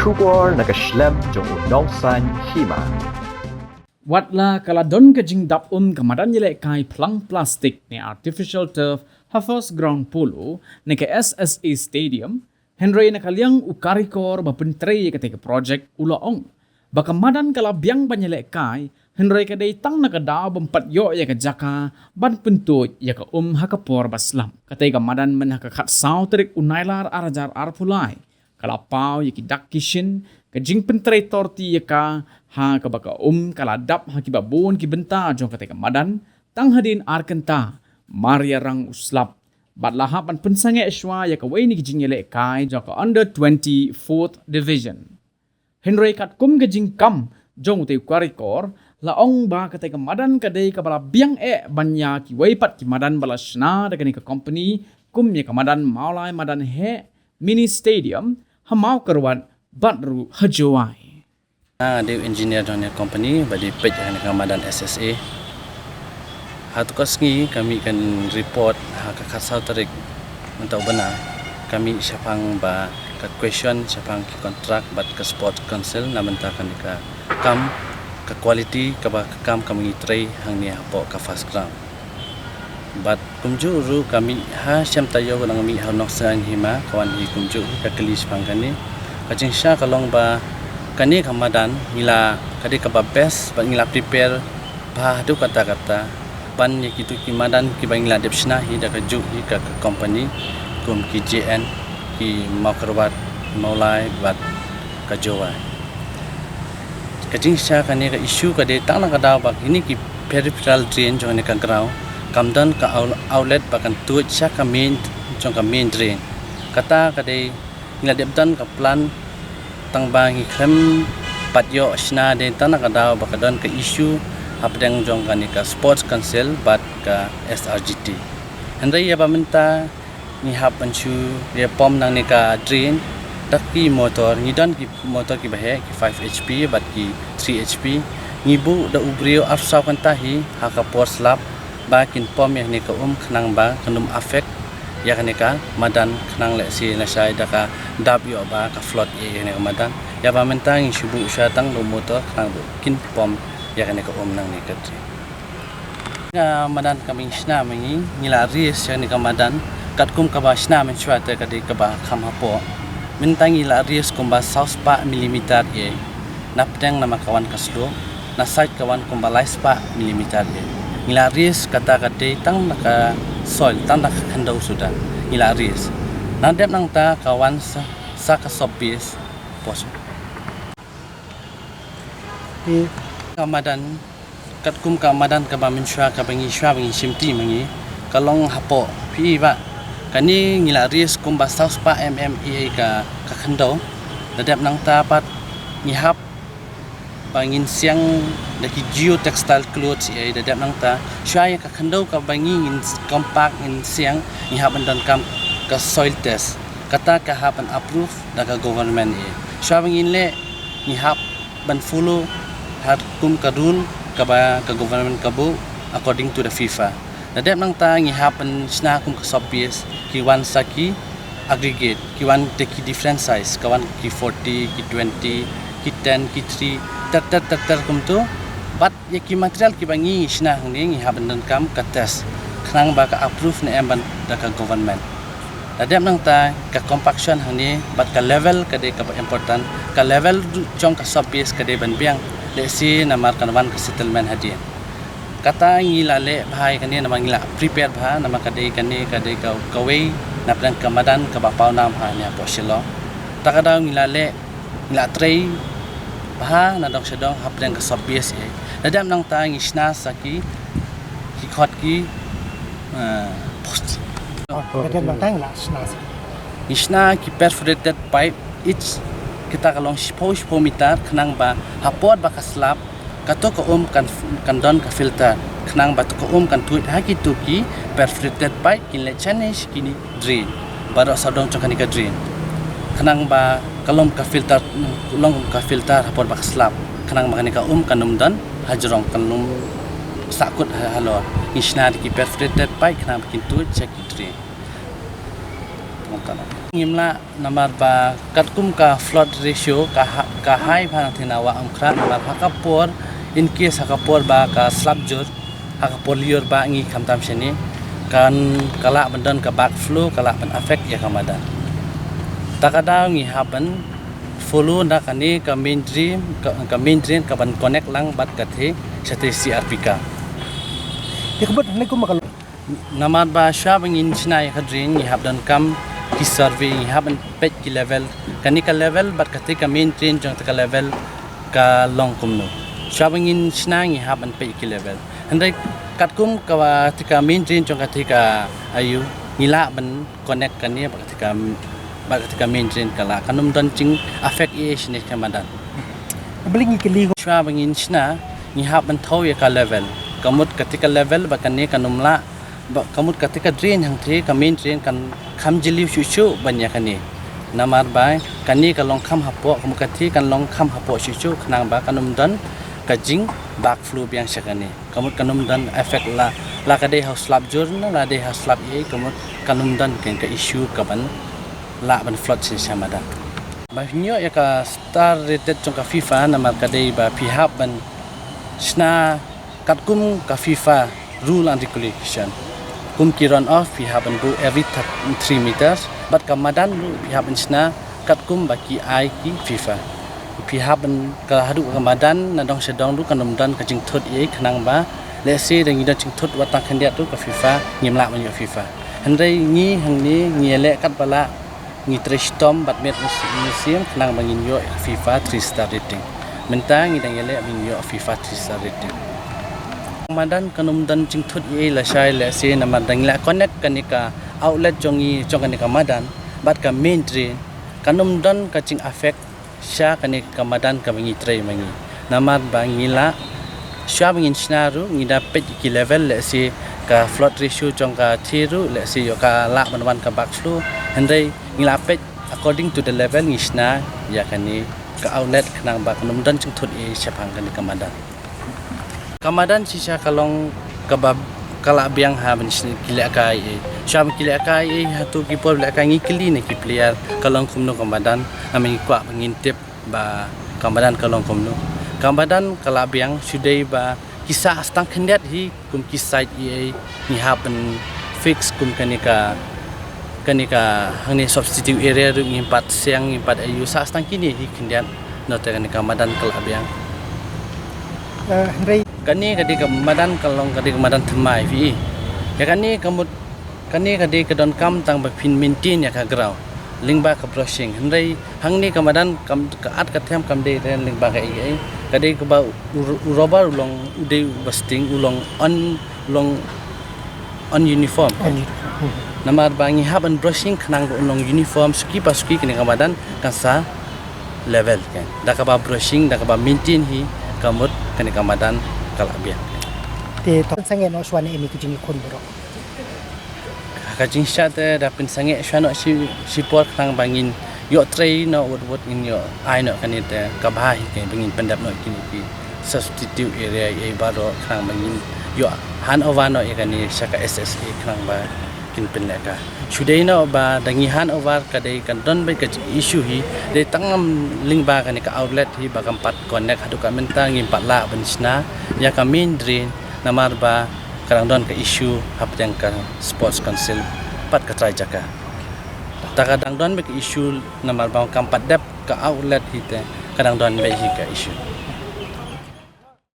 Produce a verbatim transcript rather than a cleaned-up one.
Khubor na ka shlem jong u nongsaiñ hima. Wat la ka la don ka jingdap um ka madan ïalehkai phlang plastik ne artificial turf ha First Ground Polo ne ka S S A Stadium, hynrei na ka liang u karikor ba pyntrei ïa katei ka projek u la ong ba ka madan ka la biang ban ïalehkai, hynrei ka dei tang na ka daw ban pat ïoh ïa ka jaka ban pyntuid ïa ka um ha ka por ba slap. Katei ka madan myn ha ka khatsaw tarik u Nailar ar hajar arphew lai ka la paw ïa ki dak ki shin, ka jingpyntrei torti ïa ka, ha kaba ka um ka la dap ha kiba bun ki bynta jong katei ka madan, tang hadien ar kynta mar ïa rang u slap. Bad la hap ban pynsangeh shuwa ïa kawei na ki jingïalehkai jong ka Under twenty Fourth Division. Hynrei katkum ka jingkam jong utei u karikor, la ong ba katei ka madan ka dei kaba la biang eh ban ïa kiwei pat ki madan ba la shna da kane ka company, kum ïa ka madan Mawlai Madan Heh Mini Stadium ha Mawkyrwat bad ruh ha Jowai. Nga dei u engineer jong kane ka company ba dei peit ïa kane ka madan S S A. Ha tu ka sngi ka mih ka report ha ka khatsaw tarik mynta u bnai, ka mih shaphang ba ka question shaphang ki contract bad ka Sports Council na bynta kane ka kam, ka quality kaba ka kam kaba ngi trei hangne hapoh ka First Ground. Bad kumjuh ruh ka mih ha shem taïew, ka dang mih ha u nongsaiñ hima, ka wan hi kumjuh, ka kylli shaphang kane. Ka jingshisha ka long ba kane ka madan ngi la, ka dei kaba best bad ngi la prepare bha haduh katta katta ban ïa kitu ki madan kiba ngi la dep shna hi da kajuh hi ka, ka company kum ki J N, ki Mawkyrwat, Mawlai bad ka Jowai. Ka jingshisha kane ka issue ka dei tang na ka daw ba kine ki peripheral drain jong kane ka ground kam don ka out-, outlet ba kan tuid sha ka main, jong ka main drain. Kata ka dei ngi la dep don ka plan, tang ba ngi khlem pat ïoh shna dei tang na ka daw ba ka don ka issue hapdeng jong kane ka Sports Council bad ka S R G T. Hynrei ïa ba mynta ngi hap ban shu ïa pom nangne ka drain da ki motor, ngi don ki motor kiba heh, ki five H P bad ki three H P. Ngi buh da u briew arphew saw kynta hi ha ka por slap ba kin pom ïa kane ka um khnang ba kan ym affect ïa kane ka madan, khnang lehse lashai da ka dap ïoh ba ka flood ïa kane ka madan. Ïa ba mynta ngi shu buh shuwa tang da u motor khnang ba kin pom ïa kane ka um nangne ka drain. Ka madan kaba ngi shna ma ngi, ngi la raise ïa kane ka madan katkum kaba shna mynshuwa te ka dei kaba kham hapoh. Mynta ngi la raise kumba saw spah millimeter ïa na pdeng namar ka wan ka slope, na side ka wan kumba lai spah millimeter ïa. Ngi la raise kata ka dei tang na ka soil, tang na ka khyndew suda ngi la raise. Na dep nangta ka wan sa, sa ka sub base post. Ka madan, katkum ka madan kaba mynshuwa kaba ngi shuwa ba ngi shim ti ma ngi, ka long hapoh. Phi i ba kane ngi la raise kumba saw spah mm ïa ka, ka khyndew. Da dep nangta pat ngi hap ba ngin siang da ki geotextile cloth ïa, da dep nangta shuwa ïa ka khyndew kaba ngi ngin compact ngin siang, ngi hap ban donkam ka soil test. Kata ka hap ban approve da ka government ïa. Shuwa ba ngin leh ngi hap ban follow ha kum ka rule kaba ka government ka buh according to the FIFA. Da dep nangta ngi hap ban shna kum ka sub base, ki wan sa ki aggregate, ki wan da ki different size, ka wan ki forty, ki twenty, ki ten, ki three, ter ter ter ter kumtu. Bad ïa ki material kiba ngi shna hangne ngi hap ban donkam ka test khnang ba ka approve ne em ban da ka government. Da dep nangta ka compaction hangne bad ka level ka dei kaba important, ka level jong ka sub base ka dei ban biang, lehse namar kan wan ka settlement hadien. Kata ngi la leh bha ïa kane namar ngi la prepare bha, namar ka dei kane ka dei ka, kawei na pdeng ka madan kaba pawnam bha ne hapoh Shillong. Ta ka daw ngi la leh, ngi la trei bha na dong sha dong hapdeng ka sub base ïa. Da dep nangta ngi shna sa ki, ki khot ki, eh, post. Oh, da dep nangta ngi la shna sa. Ngi shna ki perforated pipe, each kita ka long shiphew shiphew meter khnang ba hapor ba ka slap, kato ka um kan, kan don ka filter khnang ba to ka um kan tuid ha kitu ki perforated pipe kin leit shane sha kine drain. Baroh sawdong jong kane ka drain. Khnang ba ka long ka filter, long ka filter hapor ba ka slap. Khnang ba kane ka um kan ym don hajrong, kan ym sahkut ha, halor. Ngi shna da ki perforated pipe khnang ba kin tuid sha ki drain. Tang kata. Ngim lah namar ba katkum ka flood ratio ka ha-, ka high bha na thina wa amkhra namar ha ka por, in case ha ka por ba ka slap jur, ha ka por liur ba ngi khamtam shane, kan ka lah ban don ka backflow, ka lah ban affect ïa ka madan. Ta ka daw ngi hap ban follow na kane ka main drain, ka, ka main drain ka ban connect lang bad ka the, shatei C R P ka. Ïa ka bad ne kum ka Namar ba shwa ba ngin shna ïa ka drain ngi hap donkam ki survey, ngi hap ban peit ki level. Kane ka level bad kata ka main drain jong kata ka level ka long kumno. Shwa ba ngin shna ngi hap ban peit ki level. Hynrei katkum ka wa kata ka main drain jong kata ka ayu ngi lah ban connect kane bad kata ka, bad kata ka main drain ka lah kan ym don jing affect ïa shane ka madan. Beli ngi kylli. Shwa ba ngin shna ngi hap ban thaw ïa ka level. Ka mut kata ka level ba kane kan ym lah ba ka mut kata ka drain hangtei ka main drain kan kham jylliew shuh shuh ban ïa kane. Namar ba kane ka long kham hapoh, ka mut kata kan long kham hapoh shuh shuh khnang ba kan ym don ka jing backflow biang sha kane. Ka mut kan ym don effect la, la ka dei ha u slap jur ne la dei ha u slap ei, ka mut kan ym don ka, ka issue ka ban lah ban flood sha, sha madan. Ba phin ïoh ïa ka star rated jong ka FIFA namar ka dei ba phi hap ban shna katkum ka FIFA rule and regulation. Kum ki run off phi hap ban buh every thir-, three meters. Bad ka madan ruh phi hap ban shna katkum ba ki ai ki FIFA. Phi hap ban ka haduh ka madan na dong sha dong ruh kan ym don ka jingthut ei khnang ba. Let's say da ngi don jingthut wat tang khyndiat ruh ka FIFA ngim lah ban ïoh FIFA. Hynrei ngi hangne ngi ïaleh katba lah ngi trei shitom bad met mynsiem khnang ba ngin ïoh FIFA three star rating. Mynta ngi dang ïaleh ba ngin ïoh FIFA three star rating. Madan kan ym don jingthut ei lashai lehse namar dang ïaleh connect kane ka outlet jong ngi jong kane ka madan bad ka main drain kan ym don ka jing affect sha kane ka madan kaba ngi trei ma ngi. Namar ba ngi lah shwa ba ngin shna ruh ngi da peit ki level lehse ka flood ratio jong ka the ruh lehse ïoh ka lah ban wan ka backflow. Hynrei ngi lah peit according to the level ngi shna ïa kane ka outlet khnang ba kan ym don jingthut ei shaphang kane ka madan. Ka madan shisha ka long kaba ka lah biang ha ban shna ki lehkai ei. Shwa ban ki lehkai ei ha tu ki por lehkai ngi kylli na ki player ka long kumno ka madan. Namar ngi kwah ba ngin tip ba ka madan ka long kumno. Ka madan ka lah biang shu dei ba ki sah tang khyndiat hi kum ki site ei ei ngi hap ban fix kum kane ka, kane ka hangne substitute area ruh ngim pat seng ngim pat ayu sah tang kine hi khyndiat. Nangta kane ka madan ka lah biang. Eh, hynrei kane ka dei ka madan ka long ka dei ka madan thymmai phi i. Ïa kane ka mut kane ka dei ka donkam tang ba phin maintain ïa ka ground lyngba ka brushing. Hynrei hangne ka madan kam ka at ka them kam dei lyngba ka ei ei. Ka dei kaba u, u rubber u long u dei uba sting u long un, u long ununiform. Ununiform. Namar ba ngi hap ban brushing khnang ba un long uniform suki pa suki kane ka madan kan sa level kan. Da kaba brushing da kaba maintain hi ka mut kane ka madan ka lah biang. Te to sangeh noh shwa ne em i ka jingïakhun baroh. Ka jingshah te da pynsangeh shwa noh shi, shi por khnang ba ngin ïoh trei noh wut wut ngin ïoh ai noh kane te ka bha hi kane ba ngin pyndep noh kine ki substitute area ei baroh khnang ba ngin ïoh hand over noh ïa kane sha ka S S A khnang ba kin pynlehkai. Shu dei noh ba da ngi hand over ka dei kan don beit ka issue hi dei tang lyngba kane ka outlet hi ba kam pat connect haduh ka mynta ngim pat lah ban shna ïa ka main drain namar ba ka dang don ka issue hapdeng ka Sports Council bad ka trai jaka. Ta ka dang don beit ka issue namar ba kam pat dep ka outlet hi te ka dang don beit hi ka issue.